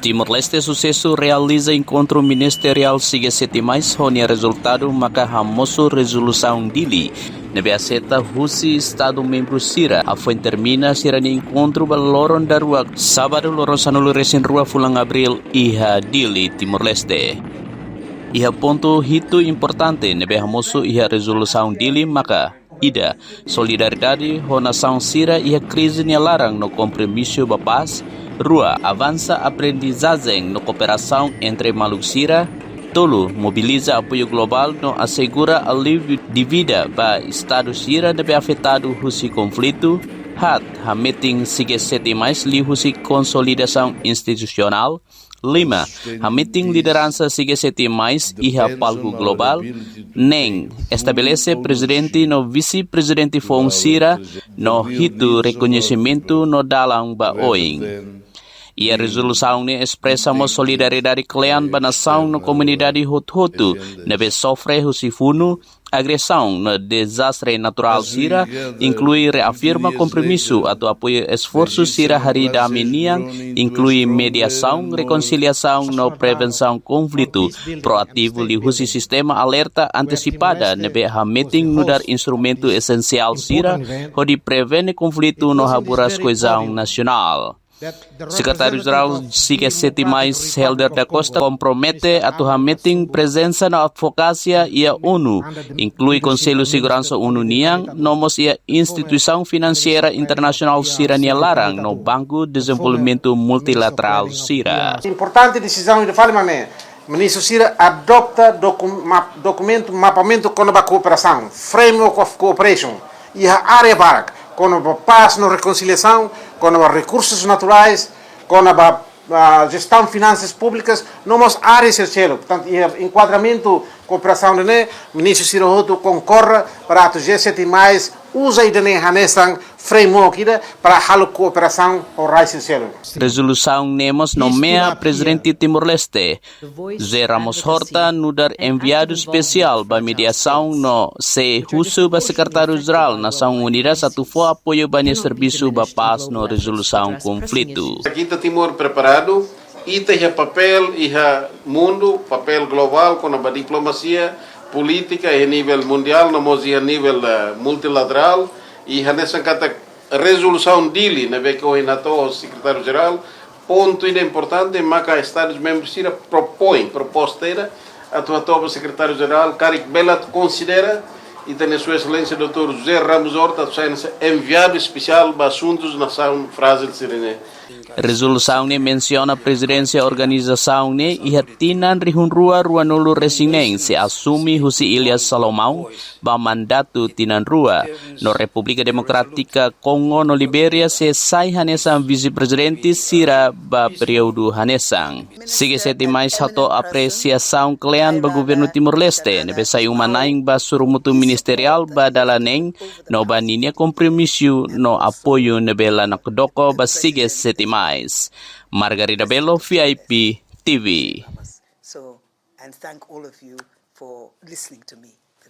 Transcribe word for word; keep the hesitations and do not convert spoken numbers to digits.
Timor-Leste susesu realiza enkontru ministeriál G sete mais ho nia rezultadu maka hamosu rezolusaun Dili ne'ebé aseita husi Estadu membru sira. Hafoin termina sira-nia enkontru ba loron daruak, sábadu loron sanulu-resin-rua fulan Abríl iha Dili, Timor-Leste. Iha pontu hitu importante ne'ebé hamosu iha rezolusaun Dili maka: ida, solidariedade ho nasaun sira iha krize nia laran no kompromisu ba pás. Rua, avansa aprendizajen no kooperasaun entre maluk sira. Tolu, mobiliza apoiu globál no asegura alíviu dívida ba estadu sira ne'ebé afetadu husi konflitu. Haat, hametin G sete mais liuhusi konsolidasaun institusionál. Lima, hametin lideransa G sete mais iha palku globál. Neen, estabelese prezidente no vise-prezidente foun sira. No hitu, rekoñesimentu no dalan ba oin. Iha rezolusaun ne'e espresa mós solidariedade kle'an ba nasaun no komunidade hotu-hotu ne'ebé sofre husi funu, agresaun no dezastre naturál sira, inklui reafirma kompromisu atu apoiu esforsu sira harii dame nian, inklui mediasaun, rekonsiliasaun no prevensaun konflitu, proativu liuhusi sistema alerta antesipada ne'ebé hametin nu'udar instrumentu esensiál sira hodi prevene konflitu no haburas koezaun nasionál. Sekretáriu-Jerál G sete mais, Helder da Costa, kompromete atu hametin prezensa no advokasia iha ONU, inklui Konsellu Seguransa ONU nian, no mós iha instituisaun finanseira internasionál sira-nia laran no Banku Dezenvolvimentu Multilaterál sira. Importante desizaun ida fali mak ne'e, ministru sira adopta doku-, map-, dokumentu mapamentu kona-ba kooperasaun, Framework of Cooperation, iha área barak, kona-ba pás no rekonsiliasaun, kona-ba rekursus naturais, kona-ba, ah, jestaun finansas públikas, no mós área sira seluk. Portantu, iha enkuadramentu kooperasaun ne'e, ministru sira hotu konkorda para atu G sete mais uza ida-ne'e hanesan framework ida para halo kooperasaun ho rai sira seluk. Rezolusaun ne'e mós nomeia Prezidente Timor-Leste, José Ramos Horta, nu'udar enviadu espesiál ba mediasaun no sei husu ba Sekretáriu-Jerál Nasoins Unidas atu fó apoiu ba nia servisu ba pás no rezolusaun konflitu. Ita Timor preparadu, ita iha papél iha mundu, papél globál, kona-ba diplomasia, polítika iha nivel mundiál, no mós iha nivel, eh, multilaterál, i hanesan katak rezolusaun Dili ne'ebé ke ohin hato'o Sekretáriu-Jerál, pontu ida importante maka Estadus membrus sira propoin, proposta ida, atu hato'o ba Sekretáriu-Jerál, karik bele atu konsidera, ita-nia Sua Exelénsia doutór José Ramos Horta atu sai hanesan enviadu espesiál ba asuntus nasaun frájil sira-ne'e. Rezolusaun ne'e mensiona prezidénsia organizasaun ne'e iha tinan rihun rua ruanulu-resin-neen, sei asume husi Ilha Salomão ba mandatu tinan rua, no Repúblika Demokrátika Kongo no Libéria sei sai hanesan vise-prezidente sira ba períodu hanesan. G sete mais hato'o apresiasaun kle'an ba Governu Timor-Leste, ne'ebé sai uma-na'in ba sorumutu ministeriál ba dala neen, no ba ninia kompromisu no apoiu ne'ebé la nakdoko ba G sete mais. Margarida Belo, V I P T V. So, and thank all of you for listening to me.